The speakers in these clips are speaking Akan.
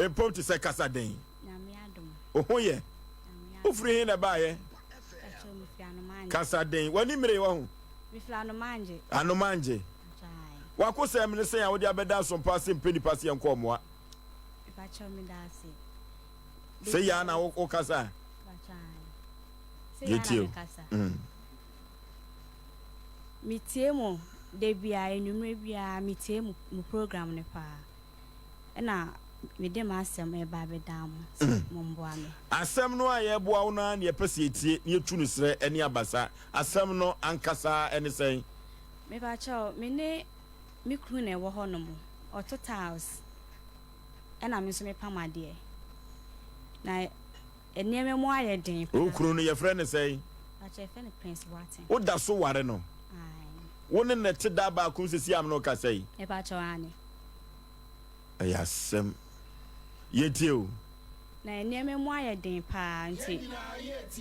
Mpom te sɛ kasa den. Nyame adom. Wo ho yɛ? Nyame adom. Wofiri he na ɛbaeɛ? Pakyɛw mefiri Anomangye. Kasa den. W'ani mmere wɔ ho? Mefiri Anomangye. Anomangye. Pakyɛw ae. W'akosɛm ne sɛn a wode abɛda asompa ase mpɛ nipa se yɛnkɔ ɔmoa? Pakyɛw meda ase. Sɛ yɛ a na wokasa? Pakyɛw ae. Sɛ yɛ a na mekasa. Metie mo da biara, anwummerɛ biara metie mo program no paa. Ɛna mede m'asɛm reba abɛdan mo sɛ momboa me. Asɛm no a yɛreboa wo no ara na yɛpɛ sɛ yɛtie na yɛtu no serɛ ne abasa. Asɛm no ankasa ne sɛn? Mepakyɛw, me ne me kunu na ɛwɔ hɔnom. Ɔto tiles ɛna me nso mepam adeɛ. Na nneɛma mu ayɛ den Wo paa. kunu no, yɛfrɛ no sɛn? Pakyɛ, yɛfrɛ no Prince Boateng. Woda so ware no? Ae. Wo ne no te da baako mu seesei a me ne wo kasa yi? Mepakyɛw, aane. Ɛyɛ asɛm. Yɛtie o. Na nneɛma mu ayɛ den paa nti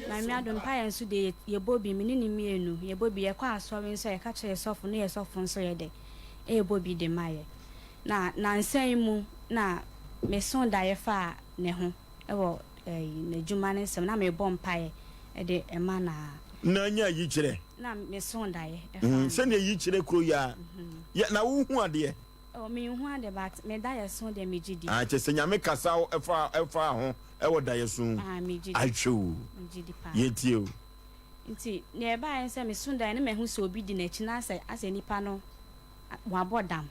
Nyame adom mpaeɛ nso deɛ yɛbɔ bi, me ne no mmienu yɛbɔ bi, yɛkɔ asɔre nso a yɛka kyerɛ yɛ sɔfo na yɛ sɔfo nso yɛ dɛ ɛɛbɔ bi de ma yɛ. Na nansa yi mu na meso daeɛ faa ne ho wɔ ɛyi n'adwuma ne nsɛm na mebɔ mpaeɛ de ma no a. Na anya yikyerɛ. Na meso daeɛ faa ne ho. Sɛdeɛ yikyerɛ kuro yi ara yɛ na wohu adeɛ. Oh me nhu ade but me daeɛso deɛ me gye di. Ah kyɛsɛ Nyame kasa wo ɛfa ɛfaa ho ɛwɔ daeɛso mu. Ah me gye di. Ahwɛ o. Me gye di paa. Yɛntie o. Nti nea ɛbaeɛ ne sɛ me so daeɛ na mahu sɛ obi di n'akyi na asɛ asɛ nipa no wabɔ dam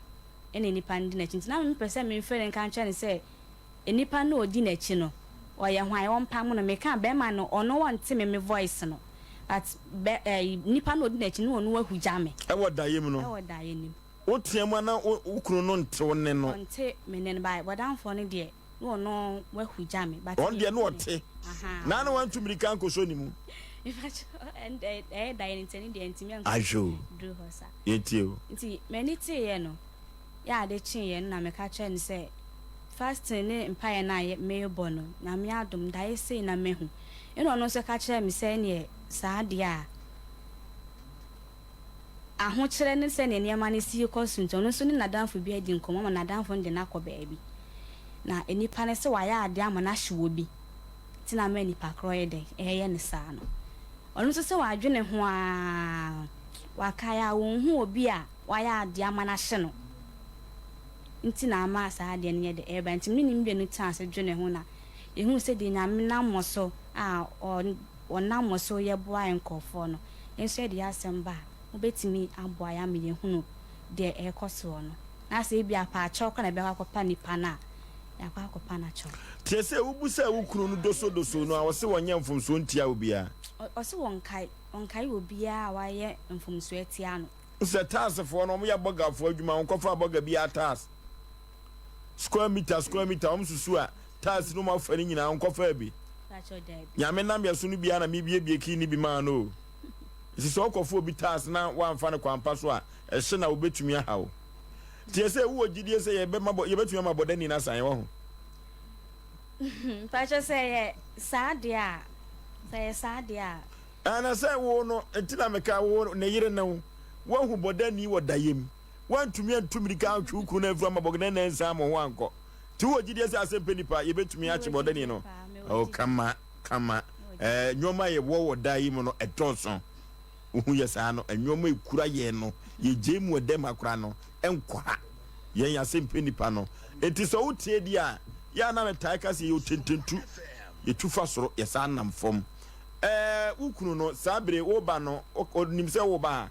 ɛna nipa no di n'akyi nti na me pɛ sɛ me mfrɛ no nka nkyerɛ no sɛ nipa no a ɔdi n'akyi no ɔyɛ hwan ɔmpam no meka bɛrima no ɔno ɔnte me me voice no but bɛ ɛɛ nipa no a ɔdi n'akyi no ɔno ahugya me. Ɛwɔ daeɛ mu no. Ɛwɔ daeɛ no mu. Wotea mu a na wo kunu no nte wo nne no. Ɔnte me nne no but bɔdamfoɔ no deɛ na ɔno wahugya me but Ɔno deɛ na ɔte. Na na wantu mirika ankɔsɔ ne mu. Mepakyɛw ɛyɛ daeɛ no nti ɛno deɛ ntumi ankɔ Ahwɛ o, duru hɔ saa. yɛntie o. Nti m'ani teeɛ no, yɛ ade kyeeɛ no na meka kyerɛɛ no sɛ fasting ne mpaeɛ no a merebɔ no Nyame adom daeɛ sei na mahu. Ɛna ɔno nso ka kyerɛɛ me sɛ ɛneɛ saa deɛ a Ahokyerɛ ne sɛnea nneɛma no si rekɔ so nti, ɔno nso ne n'adamfo bi adi nkɔmmɔ ama n'adamfo no de no akɔ baabi. Na nipa no sɛ wayɛ adeɛ ama no ahye obi nti na ama nipa korɔ yɛ dɛn ɛreyɛ no saa no. Ɔno nso sɛ wadwene ho ara, wakae a ɔnhu obi a wayɛ adeɛ ama no ahye no nti na ama saa adeɛ no yɛ dɛn ɛreba. Nti me ne no mmienu tenaa ase dwenee ho na yɛhuu sɛ deɛ Nyame nam mo so a ɔnam mo so yɛboa nkorɔfoɔ no, Yɛn nso yɛde yɛn asɛm ba a, mobɛtumi aboa yɛn ama yɛahunu deɛ ɛrekɔ soɔ no. Na sɛ ebia apaakyɛw koraa na ɛbɛkɔ akɔpa nipa no a, yɛakɔ akɔpa no akyɛw. Tie sɛ wobusaa wo kunu no dosodoso no a, ɔse ɔnyɛɛ mfomsoɔ ntia obiara. Ɔse ɔnkae, ɔnkae obiara a wayɛ mfomsoɔ atia no. Sɛ taasfoɔ no, wɔyɛ bɔgafoɔ adwuma, wɔnkɔfa bɔga biara taas, square meter, square meter, wɔn susu a, taas no wɔafa ne nyinaa, wɔnkɔfaa bi. Nyame nam yɛ so no biara na mebiebie key no bi maa no o. Nti sɛ ɔkɔfa obi taas na wamfa no kwan pa so a, ɛhye na wobɛtumi aha wo. Nti ɛsɛ wowɔ gyidie sɛ yɛbɛma bɔ, yɛbɛtumi ama bɔdani no asan wɔ ho. Mpakyɛ sɛ ɛyɛ saa deɛ a, sɛ ɛyɛ saa deɛ a. Ɛna sɛ wo no, nti na meka wo ne yere ne wo, woahu bɔdani wɔ dayɛ mu, woantumi antu mirika antwe wo kunu no amfiri ama bɔdani no ansan mo ho ankɔ. Nti wowɔ gyidie sɛ asɛm pɛ nipa yɛbɛtumi akye bɔdani no? Oh, kama, kama. Eh, nneɛma a yɛwɔ wɔ da yi mu no, ɛdɔɔso. Wohu yɛ saa no, nneɛma ekura yɛn no, yɛgye mu ɛdɛm ha koraa no, ɛnkɔ ha. Yɛn asɛm pɛ nipa no. Nti sɛ wotie di a, yɛ a na metae ka sɛ yɛwɔ tententu. Yɛtu fa soro, yɛsan nam fam. Eh, wo kunu no, saa bere wo ba no, ɔnim sɛ wo ba ha?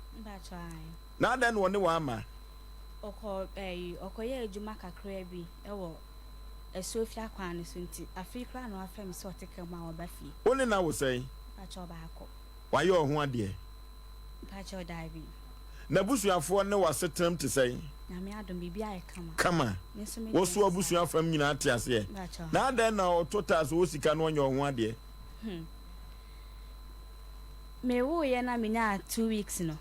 Na adɛn na ɔne wo amma? Ɔkɔ ɛyi ɔkɔyɛɛ adwuma kakraa bi wɔ Asuofia kwan no so nti afei koraa na wafrɛ me sɛ ɔte car mu a ɔreba fie. Wo ne no awo sɛn? Mpakyɛw baako. Wayɛ wo ho adeɛ? Mpakyɛw daabi. N'abusuafoɔ ne w'asetenam te sɛn? Nyame adom biribiara yɛ kama. Kama? Me nso me Wo deɛ so nso w'abusua saa. fam nyinaa te aseɛ? Mpakyɛw. Na adɛn na ɔtɔ taa sɛ ɔwɔ sika na ɔnyɛ wo ho adeɛ? Hmm. Mewoeɛ na menyaa 2 weeks no,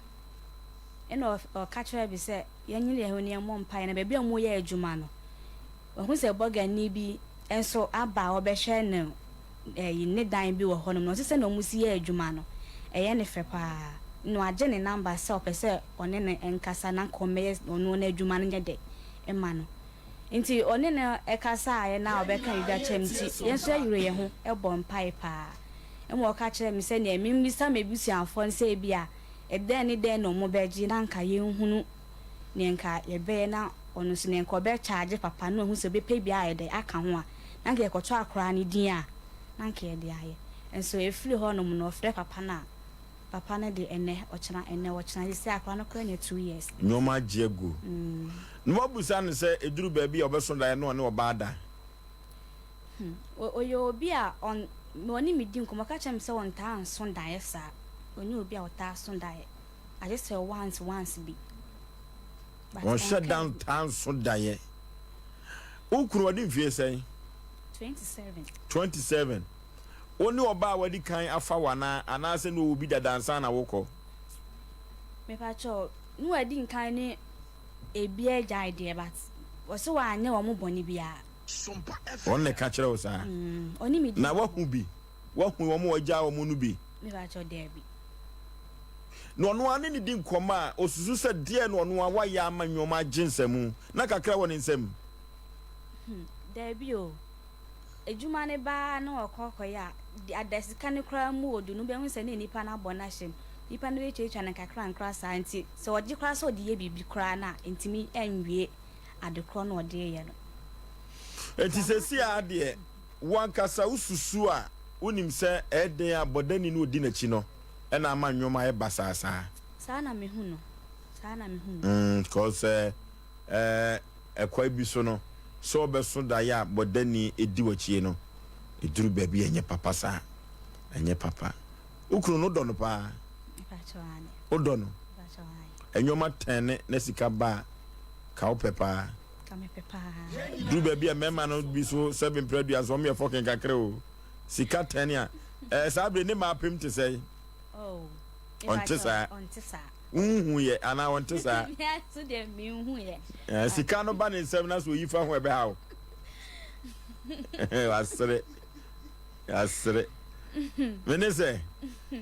ɛna ɔka kyerɛɛ me sɛ yɛnyere yɛn ho na yɛmmɔ mpaeɛ na baabi a wɔyɛ adwuma no, wahu sɛ bɔgani bi nso aba a ɔbɛhwɛ no ɛyi ne dan bi wɔ hɔnom na ɔse sɛnea wɔn si yɛ adwuma no ɛyɛ ne fɛ paa na wagye ne number sɛ ɔpɛ sɛ ɔne no nkasa na nka ɔmmɛyɛ ɔno n'adwuma no nyɛ dɛ mma no. Nti ɔne no kasaeɛ na ɔbɛka biribi akyerɛ me nti yɛn nso yɛyere yɛn ho bɔ mpaeɛ paa. Ɛma ɔka kyerɛɛ me sɛ neɛ memmisa m'abusuafoɔ no sɛ ebia ɛdɛn ne dɛn na wɔbɛgye na anka yɛnhunu neɛ nka yɛbɛyɛ na ɔno nso neɛ nka ɔbɛkyaagye papa no na wahu sɛ ɔbɛpɛ bi ayɛ dɛn aka ho a na anka yɛkɔtɔ akwadaa no din a na anka yɛde ayɛ. Nso ɛfiri hɔnom no ɔfrɛ papa no a Papa no de ɛnɛ, ɔkyena, ɛnɛ, ɔkyena, seesei akwadaa no koraa anya 2 years. Nneɛma agye agu. Na woabisa no sɛ ɛduru baabi a ɔbɛso daeɛ na ɔne ɔbaa da? Hmm, ɔyɛ obi a ɔn, ɔne me di nkɔmmɔ, ɔka kyerɛ me sɛ ɔntaa nso daeɛ saa. Ɔnyɛ obi a ɔtaa so daeɛ. Agye sɛ once once bi. But Ɔnhyɛ ɔnka da bi. ntaa nso daeɛ. Wo kunu ɔde mfie sɛn? 27. 27. Wo ne ɔbaa a wadi kan afa wo anaa, anaasɛ na ɔwɔ bi dada ansa na wokɔ? Mepakyɛw, na wadi nkan ne ebi agyae deɛ, but wɔse wanyɛ wɔn bɔne biara. Ɔno na ɛka kyerɛ wo saa? Ɔne me di Na nkɔmmɔ. wahu bi? Wahu wɔn a wagyaa wɔn no bi? Mepakyɛw, daabi. Na ɔno ara ne ne di nkɔmmɔ a, ɔsusu sɛ deɛ na ɔno ara wayɛ ama nneɛma agye nsamu, na kakra wɔ ne nsam? Daabi o. Adwuma no ba ara na ɔkɔ kɔyɛ a, ada sika no koraa mu odu no, wobɛhu sɛ na nnipa no abɔ no ahyɛ mu. Nnipa no bɛtwatwa no nkakrankra saa nti, sɛ ɔgye koraa sɛ ɔde yɛ biribi koraa no a, ɛntumi nwie ade korɔ no a ɔde reyɛ no. Enti seesei ara deɛ, wo ankasa wosusu a, wonim sɛ ɛyɛ den a bɔdani no a ɔdi n'akyi no na ama nneɛma ayɛ basaa saa? Saa na mehu no. Saa na mehu no. Cause sɛ ɛkwan bi so no, sɛ wobɛso daeɛ a bɔdani di w'akyie no, ɛduru baabi a ɛnyɛ papa saa. Ɛnyɛ papa. Wo kunu no, wodɔ no paa? Wodɔ no? Nneɛma tɛne na sika ba a, ka wopɛ paa? Duru baabi a mmarima no bi so sɛbe mprɛ aduasa, wɔn yɛ fɔkin kakra o. Sika tɛne a, ɛɛ saa bere ne mmaa pem te sɛn? Ɔnte saa. Wonhu yɛ anaa ɔnte saa? Me nso deɛ menhu yɛ. Eh, sika no ba ne nsam na sɛ oyi fa ho ɛbɛha wo. Wasere. Wasere. Me ne sɛ,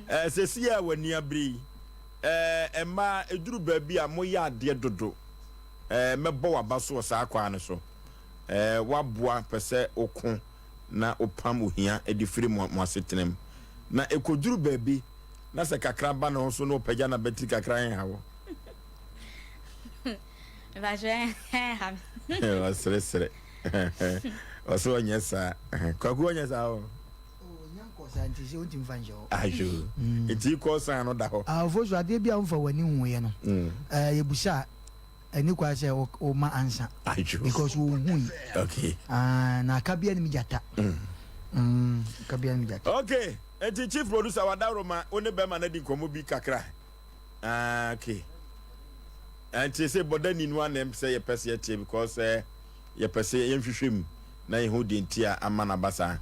eh, sɛsi a w'ani abere yi, eh, mmaa ɛduru baabi a moyɛ adeɛ dodo. Eh, mɛbɔ w'aba so wɔ saa kwan no so. Eh, woaboa pɛ sɛ woko na wopam ohia de firi mo mo asetena mu. Na ɛkɔduru baabi na sɛ kakra ba ne ho so na ɔpagya n'abati kakra ɛnha wo? Mpakyɛ ɛnha me. Ɔseresere. Ɔsɛ ɔnyɛ saa. Kwaku ɔnyɛ saa o. Ɔnya nkɔ saa nti sɛ wontumi fa nhyɛ hɔ. Ayo. Nti kɔ san no da hɔ. Awofo so adeɛ bi a womfa w'ani huiɛ no, yɛbusa a ɛni kwan sɛ woma ansa. Ayo. Because wonhui. Okay. Na aka bi anim gyata. Aka bi anim gyata. Okay. Nti chief producer wadaworo ma wo ne bɛrima no adi nkɔmmɔ bi kakra. Ah, okay. Nti sɛ bɔda ni no anam sɛ yɛpɛ sɛ yɛtie because yɛpɛ sɛ yɛnhwehwɛ mu na yɛhu deɛ nti a ama no aba saa.